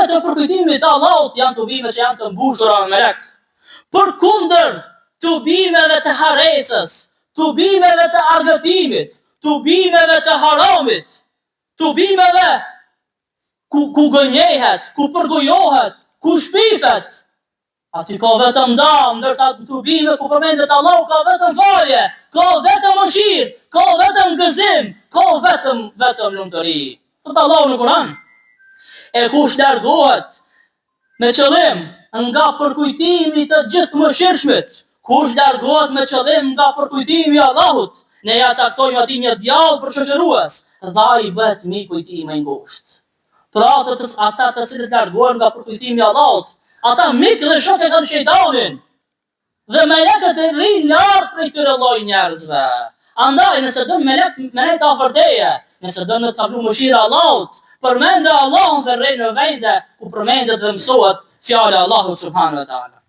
Tubimet e përkujtimit të Allahut janë tubime që janë të mbushura me melek. Përkundër tubimeve të harresës, tubimeve të argëtimit, tubimeve të haramit, tubimeve ku, ku gënjehet, ku përgojohet, ku shpifet, Aty ka vetëm dam, ndërsa në tubime ku përmendet Allahu ka vetëm falje, ka vetëm mëshirë, ka vetëm gëzim, ka vetëm vetëm lumturi. Thotë Allahu në Kur'an. E kush largohet me qëllim nga përkujtimi i të Gjithëmëshirshmit, kush largohet me qëllim nga përkujtimi i Allahut, ne ia caktojmë atij një djall për shoqërues, dhe ai bëhet miku i tij më i ngushtë. Pra ata të, ata të cilët largohen nga përkujtimi i Allahut, ata mik dhe shok e kanë shejtanin. Dhe melekët rrinë larg prej këtyre lloj njerëzve. Andaj nëse don melek me nejt afër teje, nëse don me të kaplu mëshira e Allahut, përmende Allahun dhe rri në vende ku përmendet dhe mësohet fjala e Allahut subhanahu wa taala.